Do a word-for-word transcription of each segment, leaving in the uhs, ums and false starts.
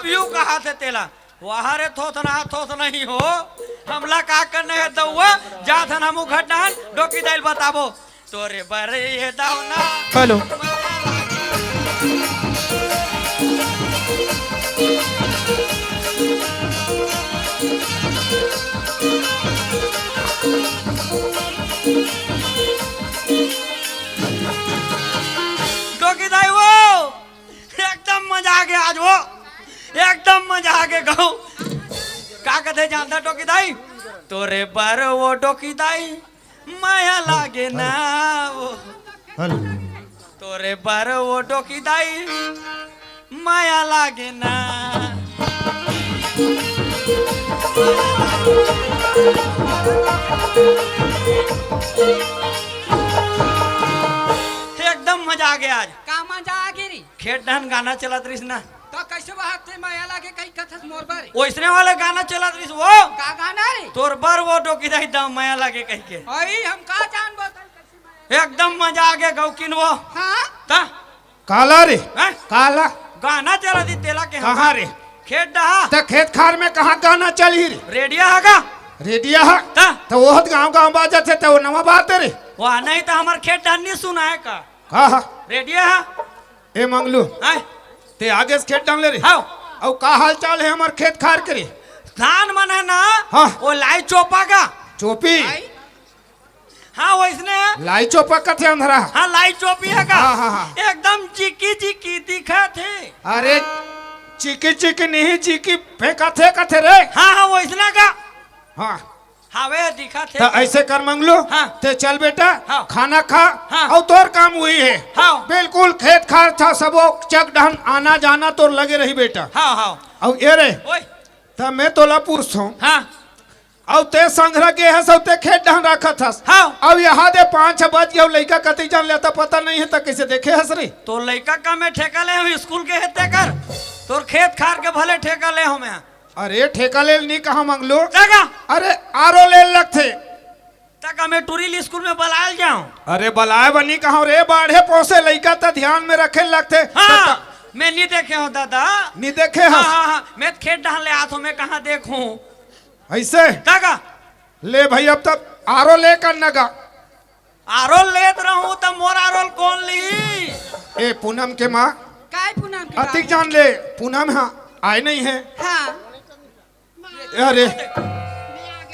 You कहा थे तेला। वाह रे, थोथना थोथना ही हो। हमला का करना है दउआ? जात हन हमू घटना हन डोकी दाई ल बताबो। तोरे बर ये दौना। हेलो। डोकी दाई वो, एकदम मजा आ गया आज वो, एकदम मजा आ गया गाँव। का कथे जानता डोकी दाई? तोरे बर वो डोकी दाई, माया लागे ना वो। हेलो। तोरे बर वो डोकी दाई, माया लागे ना। एकदम मजा आ गया आज। का मजा आ गे री? खेत डहन गाना चलत रहिस ना। तो कैसे बात थे, माया लागे कही कथस मोर बर? ओइसने वाले गाना चलत रहिस वो। का गाना रे? तोर बर वो डोकी दाई दम माया लागे कही के। अई हम का जानबो तन कैसे माया एकदम मजा आ गया गौकिन वो। हाँ? ता? काला रे? हैं? काला? गाना चलत रहिस तेला के हम। कहाँ रे? खेत डहा। त खेत खार में कहाँ गाना चलही रे? रेडिया हा का? रेडिया हा? ता? त वो गाँव गाँव बाजत हे त वो नवा बात हे रे। वाह, नहीं त हमर खेत डहन नहीं सुनाए का? का हा? रेडिया हा? ए मंगलू, हैं? ते आगे से खेत डाल ले रे। हाँ। अउ का हाल चाल हे हमर खेत खार के रे? धान मन हे ना, हाँ। वो लाई चोपा का। चोपी? लाई? हाँ, वइसने हे। लाई चोपा कथे अंधरा। हाँ, लाई चोपी हे का? हाँ, हाँ, हाँ। एकदम चिकी चिकी दिखत हे। अरे, चिकी चिकी नहीं, चिकी फेंकत हे कथे रे। हाँ, हाँ, वइसने का। हाँ। हावे दिखत हे। त ऐसे कर मंगलू, हाँ। ते चल बेटा, हाँ। खाना खा, हाँ। अउ तोर काम उही हे। हाँ। बिल्कुल खेत खार था सबो चक डहन आना जाना तोर लगे रही बेटा। हाँ, हाँ। अउ ए रे, ओए। त मैं तोला पूछथों। हाँ। अउ ते संघरा गे हस, अउ ते खेत डहन रखत हस। हाँ। अउ यहाँ दे पाँच बज गे, अउ लइका कति जान लेता पता नहीं हे, त कैसे देखे हस रे? तोर लइका का मैं ठेका ले हूँ स्कूल के हे तेकर? तोर खेत खार के भले ठेका ले हूँ मैं। अरे ठेका लेल नी कहा मंगलू। जगह। अरे आरो लेल लगथे। तक हमें टूरी स्कूल में बलायल जाऊं। अरे बलाए बर नी कहा रे, बाढ़े पोसे लइका त ध्यान में रखे लगथे। हाँ, त-, मैं नी देखे हूँ दादा। नी देखे हाँ, हस? हाँ, हाँ, मैं खेत डहन ले आत हूँ, मैं कहाँ देखूं? ऐसे? तक? ले भाई, अब तब आरो लेकर नगा। आरो लेत रहूं त मोर आरो ल कोन ली? ए पूनम के माँ, काय पूनम के अतिक बाबू? जान ले, पूनम हा आए नहीं हे। हाँ। अरे,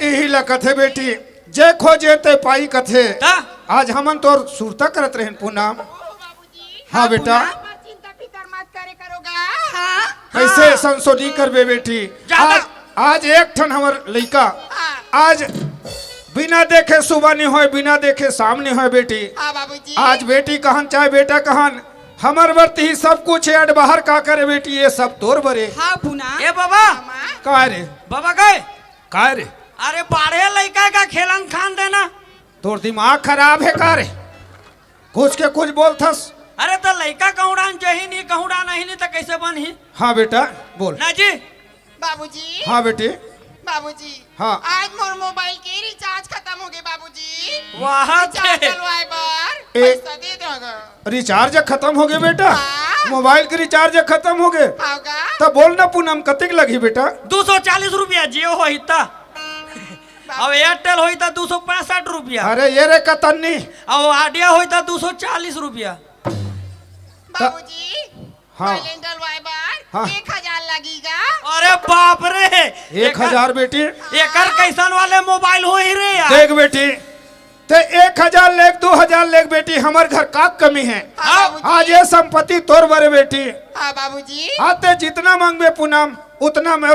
इही ला कथे बेटी, जे खोजे ते पाई कथे। ता? आज हमन तोर सुरता करत रहेन पूनम। हाँ हाँ, बेटा। पूनम। चिंता फिकर मत करे करो गा। हाँ। कैसे हाँ। संसोधी करबे बेटी? ज्यादा। आज, आज एक ठन हमर लइका, हाँ। आज बिना देखे सुबह नहीं होय, बिना देखे शाम नहीं होय बेटी। हाँ बाबूजी। आज बेटी कहन चाहे बेटा कहन, हमर बर तिही सब कुछ हे, अड बाहर का करे बेटी, ये सब तोर बरे। हाँ पूनम। ए बाबा। हाँ, माँ। का रे? बाबा गए? का रे? अरे बाढ़े लइका का खेलन खान देना। तोर दिमाग खराब हे का रे? कुछ के कुछ बोलथस। अरे त लइका कहूँ डान जही नहीं, कहूँ डान नहीं, नहीं त कैसे बनही? हाँ बेटा, बोल। ना जी। बाबूजी। हाँ बेटी। बाबूजी। हाँ। आज मोर मोबाइल के रिचार्ज खतम होगे बाबूजी। वाह रिचार्ज थे। डलवाए बर ए। पैसा दे दो गा। रिचार्ज खतम होगे बेटा? हाँ। मोबाइल के रिचार्ज खतम होगे? हाँ गा। त बोल ना पूनम, कतिक लगही बेटा? दू सौ चालीस रुपया जियो होही त। अब एयरटेल होही त दू सौ पैंसठ रुपया। अरे ये रे कतन्नी। अब आइडिया होही त दू सौ चालीस रुपया। बाबूजी, हाँ। बैलेंस डलवाए बर हाँ। एक हजार लगही गा। अरे बाप रे। एक हजार बेटी। एकर कैसन वाले मोबाइल होही रे यार? देख बेटी, ते एक हजार लेग, दू हजार लेग बेटी, हमर घर का कमी हे? हाँ, बाबूजी। आज ये संपत्ति तोर बरे बेटी। हाँ, बाबूजी। आज ते जितना मांगबे पूनम, उतना मैं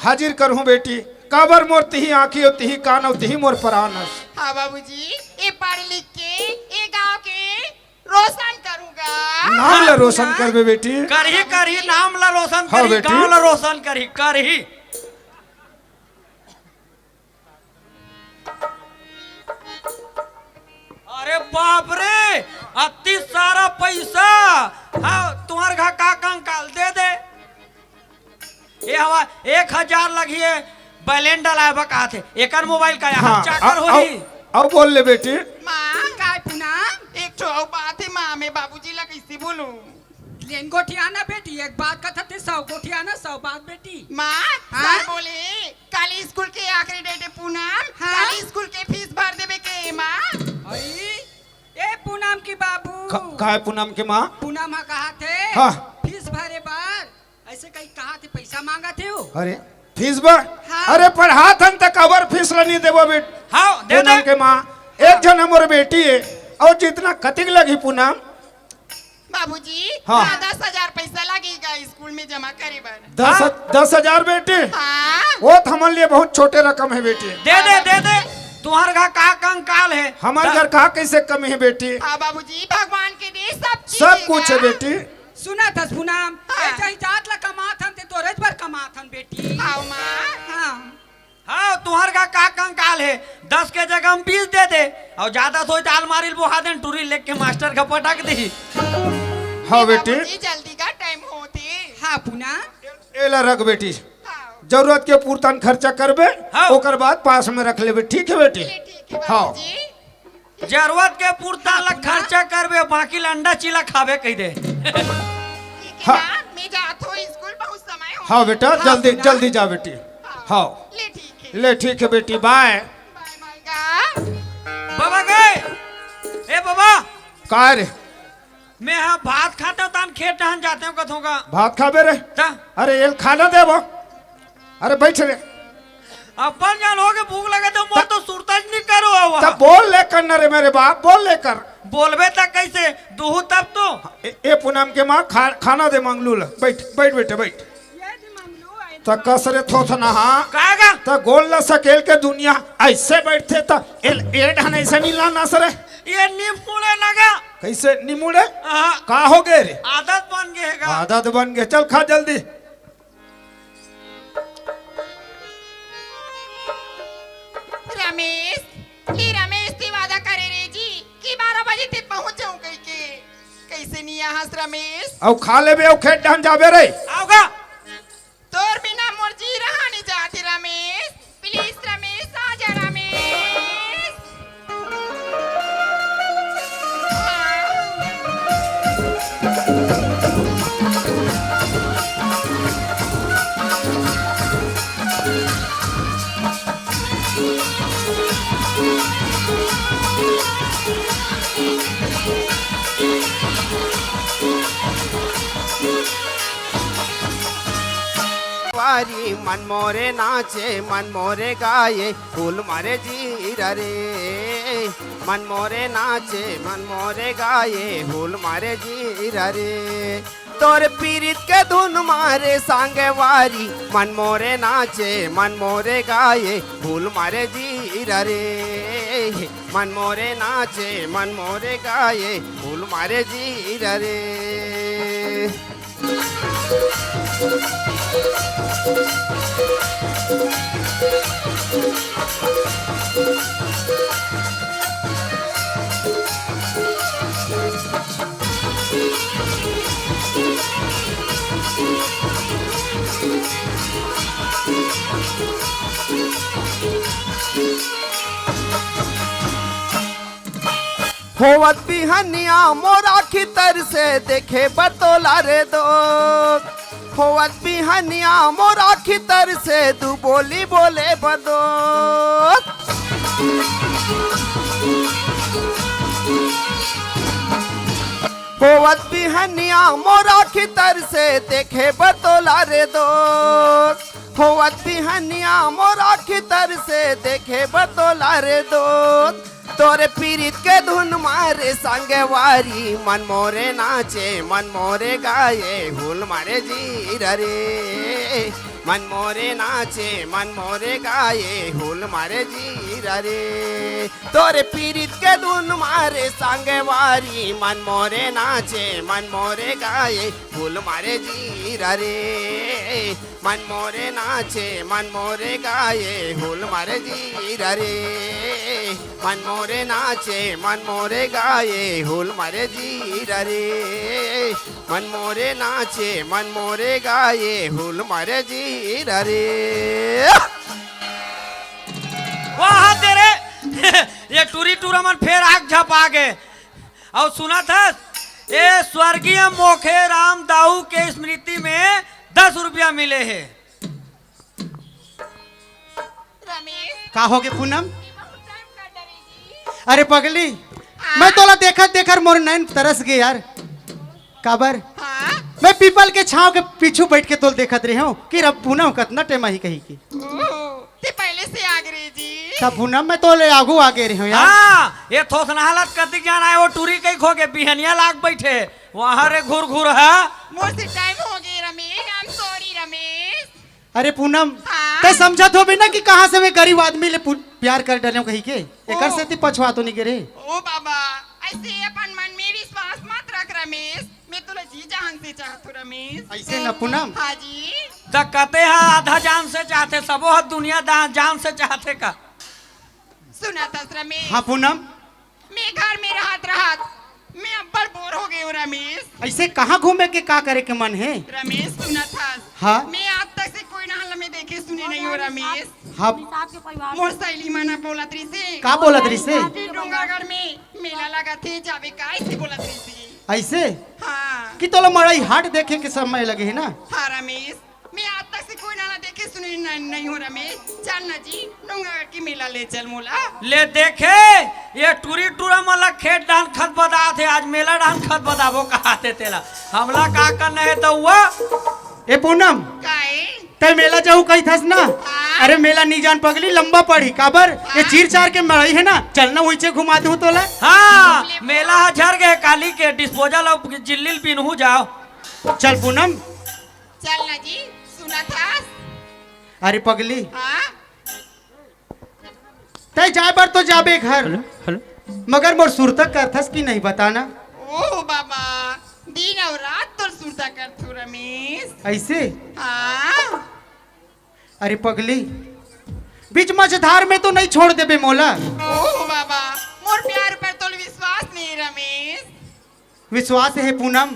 हाजिर करहूँ बेटी। काबर मोर तिही आँखी अउ तिही कान अउ तिही मोर परान हस। हाँ, बाबूजी। ए पढ़ लिख के, ए गाँव के रोशन करूँगा। नाम ला रोशन करबे बेटी। करही, करही, नाम ला रोशन हाँ, करही, बेटी। गाँव ला रोशन करही, करही। अरे बाप रे, अति सारा पैसा। हाँ, तुम्हार घर का कंकाल दे दे। ए हवा, एक हजार लगिए, बैलेंस डलाए बा कहाथे। एकर मोबाइल का यहाँ हाँ, चाकर अउ, होही। अउ, अउ बोल ले बेटी। माँ, काय पूनम? एक ठो अउ बात हे माँ, मैं बाबूजी ला कैसे बोलूँ? तीन गोठियाना बेटी, एक बात कथत हे, सौ गोठियाना, सौ बात बेटी। माँ, हाँ? सर बोले, काली स्कूल के आखिरी डेट हे पूनम, हाँ? काली स्कूल के फीस भर देबे के माँ। अई, ए पूनम के बाबू। का, काय पूनम के माँ? पूनम हा कहा थे, हाँ। फीस भरे बर, ऐसे कहीं कहा थे, पैसा मांगा थे वो। अरे, फीस बर? हाँ। अरे, पढ़ात हन त काबर फीस ल नहीं देबो बेट? हाँ, दे पूनम दे। के माँ, एक झन हमर बेटी हे, अउ जितना कतिक लगही पूनम? बाबूजी, हाँ। हाँ, दस हजार पैसा लगेगा स्कूल में जमा करे बर। दस, हाँ। दस हजार बेटी? हाँ। वो तो हमर लिए बहुत छोटे रकम हे बेटी। दे दे, दे दे। तुम्हार घर का कंकाल हे? हमर घर का कैसे कमी हे बेटी? हाँ बाबूजी, भगवान के दे सब चीज सब हे कुछ हे ना। बेटी। सुनत हस पूनम, हाँ। ए चाहे जात ला कमात हन, ते तोरेच बर कमात हन बेटी। हाँ माँ। हाँ। हाँ, तुहर का का कंकाल हे? दस के जगह हम बीस दे दे, अउ जादा सोच त आलमारी ल बोहा देन, टूरी लेके मास्टर का पटक दी। हाँ बेटी। बाबूजी, जल्दी का टाइम होत हे। हाँ पूनम। एला रख बेटी, हाँ। जरूरत के पुरतन खर्चा करबे, हाँ। ओकर बाद पास में रख लेबे, ठीक हे बेटी? ये ठीक हे हाँ। बाबूजी। जरूरत के पुरतन हाँ, ला पूनम। खर्चा करबे, बाकी ला अंडा चीला खाबे कहि दे। ठीक हे हाँ। ना, मैं जात हूँ स्कूल, बहुत समय हो हाँ गया। बेटा, हाँ, जल्दी, पूनम। जल्दी जा बेटी। हाँ। हाँ। ले ठीक हे। ले ठीक हे बेटी, बाय। बाय, बाय गा। बाबा गए। ए बाबा। का रे? मैं हा भात खात हूँ, तान खेत टहन जात हूँ कथों का। भात खाबे रे? ता? अरे, एल खाना देबो। अरे, बैठ रे। अपन जान हो के भूख लगे तो मोर त-, तो सुरता ज नहीं करो हुआ। त बोल ले कर न रे मेरे बाप, बोल ले कर। बोलबे त कैसे? दुहू तब तो। ए, ए पूनम के माँ, खा-, खाना दे मंगलू ला। बैठ, बैठ बेटे, बैठ। त कस रे थोथना हा। काहेगा? त गोल ला सकेल के दुनिया ऐसे बैठथे त एल, ए ढान ऐसे नहीं लाना सरे। ये नी मुड़े ना गा। कैसे नी मुड़े? हाँ। का हो गए रे? आदत बन गए गा। आदत बन गए। चल खा जल्दी। रमेश, हे रमेश, ते वादा करे रे जी कि बारह बजे ते पहुंच जाऊं कहि के। कैसे नहीं आहस रमेश? अउ खा लेबे, अउ खेत डहन जाबे रे। आओगा। तोर बिना मोर जी रहा नहीं जात हे रमेश। प्लीज रमेश, आ जा रमेश। वारी मन मोरे नाचे, मन मोरे गाए, हुल मारे जीरा रे। मन मोरे नाचे, मन मोरे गाए, हुल मारे जीरा रे। तोर पीरित के धुन मारे सांगे वारी, मन मोरे नाचे, मन मोरे गाए, हुल मारे जीरा रे। मन मोरे नाचे, मन मोरे गाए, हुल मारे जीरा रे। होवत बिहनिया मोर आँखी तर से देखे बर तोला रे दोस्त। होवत बिहनिया मोर आँखी तर से दू बोली बोले बर दोस्त। होवत बिहनिया मोर आँखी तर से देखे बर तोला रे दोस्त। होवत बिहनिया मोर आँखी तर से देखे बर तोला रे दोस्त। तोरे पीरित के धुन मारे संगवारी, मन मोरे नाचे, मन मोरे गाए, हुल मारे जीरा रे। मन मोरे नाचे, मन मोरे गाए, हुल मारे जीरा रे। तोरे पीरित के धुन मारे संगवारी, मन मोरे नाचे, मन मोरे गाए, हुल मारे जीरा रे। मन मोरे नाचे, मन मोरे गाए, हुल मारे जीरा रे। मन मोरे नाचे, मन मोरे गाए, हुल मारे जीरा रे। मन मोरे नाचे, मन मोरे गाए, हुल मारे जीरा रे। वाह तेरे, ये टूरी टूरा मन फेर आग झपा गे। अउ सुनत हस, ए स्वर्गीय मोखे राम दाऊ के स्मृति में दस रुपया मिले हे। रमेश, का होगे पूनम? बहुत टाइम कर डरे जी। अरे पगली, हाँ? मैं तोला देखत देखत मोर नैन तरस गे यार। काबर? हाँ? मैं पीपल के छांव के पीछू बैठ के तोल देखत रहे हूँ कि रब पूनम कतना टेम आही कही की। ओह, ते पहले से आ गए जी। तब पूनम मैं तोले आगू आ गे रहे हूँ यार। हाँ, ये थोथना हालत कतिक जान आए, वो टूरी कई खो के बिहनिया लाग बैठे, वहाँ रे घुर घुर है। मोर से टाइम हो गए Ramesh, I am sorry Ramesh. अरे पूनम, हाँ? तै समझत होबे ना कि कहाँ से मैं गरीब आदमी ले पु-, प्यार कर डरे हूँ कही के, एकर ओ। सेती पछवा तो नहीं गे रे। ओ बाबा, ऐसे अपन मन में विश्वास मत रख रमेश, मैं तोला जी जान से चाहत हूँ रमेश। ऐसे ना पूनम। हाँ जी। त कते हा आधा जान से चाहथे, सबो हा दुनिया दा-, जान से चाहथे का? सुनत हस रमेश। हाँ पूनम। मैं घर में रहत रहत मैं अब्बड़ बोर हो गए हूँ रमेश। ऐसे कहाँ घूमे के का करे के मन है? रमेश सुनत हस। हाँ। मैं आज तक से कोई नहला में देखे सुने नहीं हूँ रमेश। हाँ। मोर सहेली मन बोलत रहिसे। का बोलत रहिसे? कि डोंगरगढ़ में मेला लगा थे, जावे का ऐसे बोलत रहिसे। ऐसे? हाँ। कि तोला मड़ई हाट देखे के समय लगे है ना? हाँ रमेश, मैं आज तक से कोई नहला देखे सुने न-, नहीं हूँ रमेश। चल ना जी, डोंगरगढ़ की मेला ले चल मोला। ले देखे, ये टूरी टूरा मन ला खेत डाहन खत बदात हे, आज मेला डाहन खत बदाबो कहाथे तेला। हमला का करना है दउआ? ए पूनम, काए? तै मेला जाहू कहिथस ना? हाँ। अरे मेला नी जान पगली, लंबा पड़ही। काबर? ये हाँ। चीर चार के मड़ई है ना, चल ना उइचे घुमा दूँ तोला। हाँ, मेला हा झर गए काली के, डिस्पोजल अउ जिल्लिल बिनहू जाओ। चल पूनम। चल ना जी, सुनत हस? अरे पगली। हाँ? तै जाए बर तो जाबे घर। Hello, hello. मगर मोर सुरता करथस कि नहीं बताना? ओह बाबा, दिन अउ रात तोर सुरता करथू रमेश। ऐसे? हाँ। अरे पगली, बीच मझधार में तो नहीं छोड़ देबे मोला? ओह बाबा, मोर प्यार पर तोल विश्वास नहीं रमेश। विश्वास है पूनम,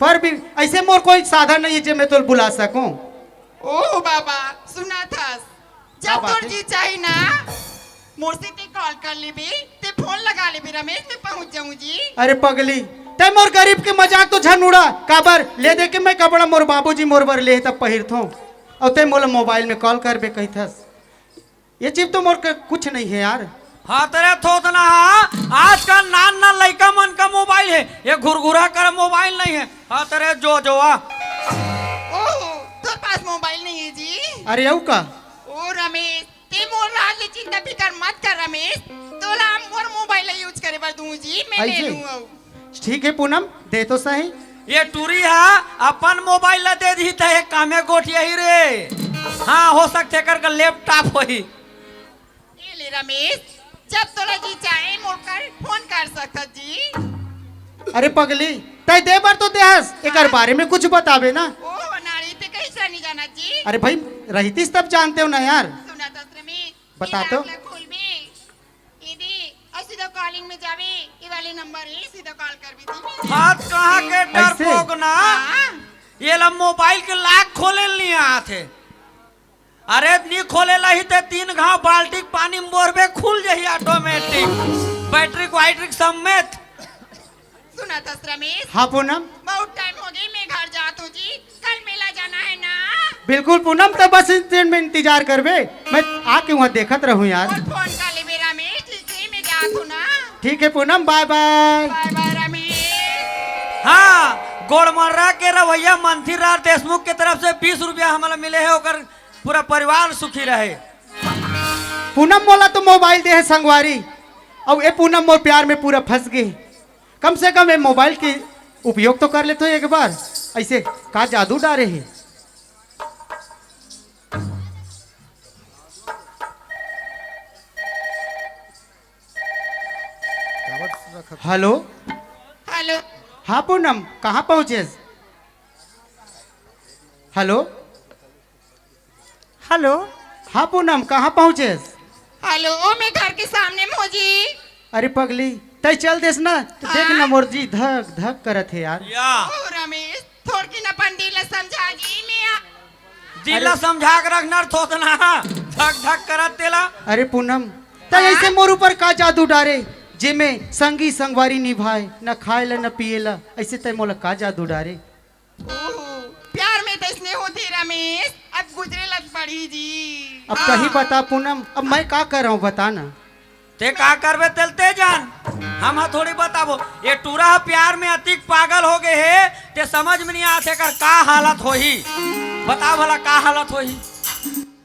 पर भी ऐसे मोर कोई साधन नहीं है जे मैं तोल बुला सकूं। ओह बाबा, सुनत हस, का जब बात तोर है? जी चाही ना, मोर से ते कॉल कर लेबे, ते फोन लगा लेबे रमेश, मैं पहुंच जाऊं जी। अरे पगली, ते मोर गरीब के मजाक तो झन उड़ा, काबर ले दे के मैं कपड़ा मोर बाबूजी मोर बर ले तब पहिरथों, अउ ते मोला मोबाइल में कॉल करबे कहिथस। ये चीज तो मोर के कुछ नहीं है यार। हाँ तेरे थोथना हा, आजकल नान नान लइका मन का मोबाइल है, ये घुरघुरा कर मोबाइल नहीं है। हाँ तेरे जो जो आ। ओहो, तोर पास मोबाइल नहीं है जी? अरे यऊ का? ओ रमेश, ते मोर राज ले चिंता फिकर मत कर रमेश, तोला हम मोर मोबाइल ला यूज करे बर दूं जी, मैं ले ऐसे? लूं अऊ। ठीक है पूनम, दे तो सही। ये टूरी हा अपन मोबाइल ला दे दी त एक कामे गोठिया ही रे। हाँ, हो सकथे एकर का लैपटॉप होही। ये ले रमेश, जब तोला जी चाहे मोर कर फोन कर सकत जी। अरे पगली, तै दे बर तो दे हस, एकर हाँ। बारे में कुछ बताबे ना। ओ नारी, ते कैसे नहीं जाना जी? अरे भाई, रहतीस तब जानते हो ना यार। सुना तो रमेश, बता ये तो। लाख ला खोलबे, ये दे, और सीधा कॉलिंग में जावे, ये वाले नंबर है, सीधा कॉल कर भी दी। हाथ कहाँ के ऐसे? डरपोक ना? हाँ। ये ला मोबाइल के लाख खोले नहीं आते। अरे नी खोले ला ही ते तीन घाव बाल्टी के पानी में बोरबे, खुल जाही ऑटोमेटिक, बैटरी वाइट्रिक समेत। सुना था रमेश? हाँ पूनम। बहुत टाइम हो गई, मैं घर जात हूँ जी, कल मेला जाना है ना? बिल्कुल पूनम, तो बस इस दिन में इंतजार करबे, मैं आके वहाँ देखत रहूँ यार। और फोन कर लेबे रमेश, ठीक है, मैं जात हूँ ना। ठीक है पूनम, बाय बाय। बाय बाय रमेश। हाँ, गोड़मर्रा के रवैया मंथी राज देशमुख के तरफ से बीस रुपया हमला मिले है, ओकर पूरा परिवार सुखी रहे। पूनम मोला तो मोबाइल दे है संगवारी, अउ ए पूनम मोर प्यार में पूरा फंस गे। कम से कम ए मोबाइल के उपयोग तो कर लेते एक बार। ऐसे का जादू डारे है? हेलो। हेलो। हाँ पूनम, कहाँ पहुँचेस? हेलो। हेलो। हाँ पूनम, कहाँ पहुँचेस? हेलो, ओ मैं घर के सामने मौजी। अरे पगली, तै चल देस ना, तो देख ना हाँ? मोर जी धक धक करत है यार। या। ओ रमेश, थोड़किन अपन दिल ला समझा जी, मैं आ- दिल ला अरे समझा के रखना, थोथना धक धक करत तेला। अरे पूनम, तै हाँ? ऐसे मोर ऊपर का जादू डारे? जेमे संगी संगवारी निभाए, न खाए ला न पिए ला, अइसे तैं मोला का जादू डारे? ओहो, प्यार में तइसने होथे रमेश, अब गुजरे ला पड़ही जी। अब तहीं बता पूनम, अब मैं का करंव बता ना। तैं का करबे तेला तैं जान, हम ह थोड़ी बताबो। ये टूरा ह प्यार में अतिक पागल हो गे हे, तैं समझ में नइ आत हे एकर का हालत होही। बता भला का हालत होही।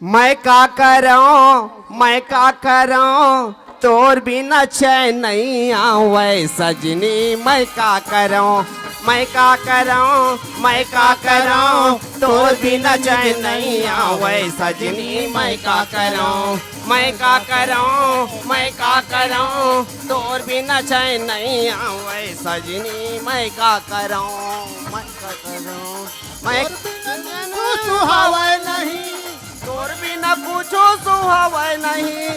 मैं का करंव, मैं का करंव, तोर बिना चैन नइ आवय सजनी, मैं का करंव, मैं का करंव, मैं का करंव, तोर बिना चैन नइ आवय सजनी, मैं का करंव, मैं का करंव, मैं का करंव, तोर बिना चैन नइ आवय सजनी, मैं का करंव, मैं का करंव, मैं तोर बिना कुछु सुहावय नहीं। तोर बिना कुछु सुहावय नहीं,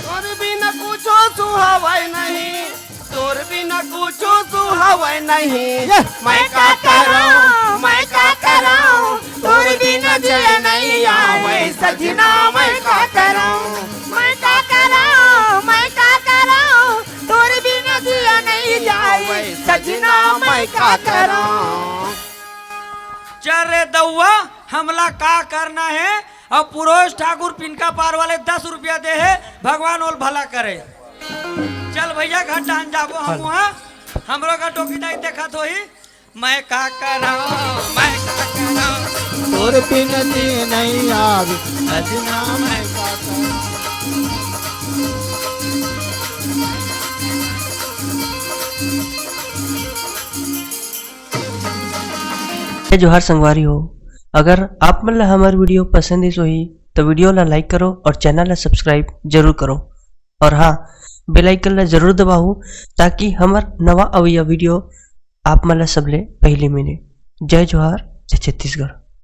तोर बिना कुछु सुहावय नहीं, तोर बिना कुछु सुहावय नहीं। ये मैं का करंव, मैं का करंव, तोर बिना जिए नइ आवय सजना, मैं का करंव, मैं का करंव, मैं का करंव, तोर बिना जिए नइ आवय सजना, मैं का करंव। चल रे दउआ, हमला का करना हे? अउ पुरोहित ठाकुर पिनका पार वाले दस रुपया दे हे, भगवान ओला भला करे। चल भइया, घर डाहन जाबो हमू हा। हमरो घर डोकी दाई देखत होही। मैं का करंव, मैं का करंव। तोर बिना जी नइ आवय सजना, मैं का करंव। जय जोहार संगवारी हो, अगर आप मन ला हमर video पसंद आइस होही, तो video ला like करो और channel ला subscribe जरूर करो। और हाँ, bell icon ला जरूर दबाओ, ताकि हमर नवा अवइया video आप मन ला सबले पहिली मिले। जय जोहार, जय छत्तीसगढ़।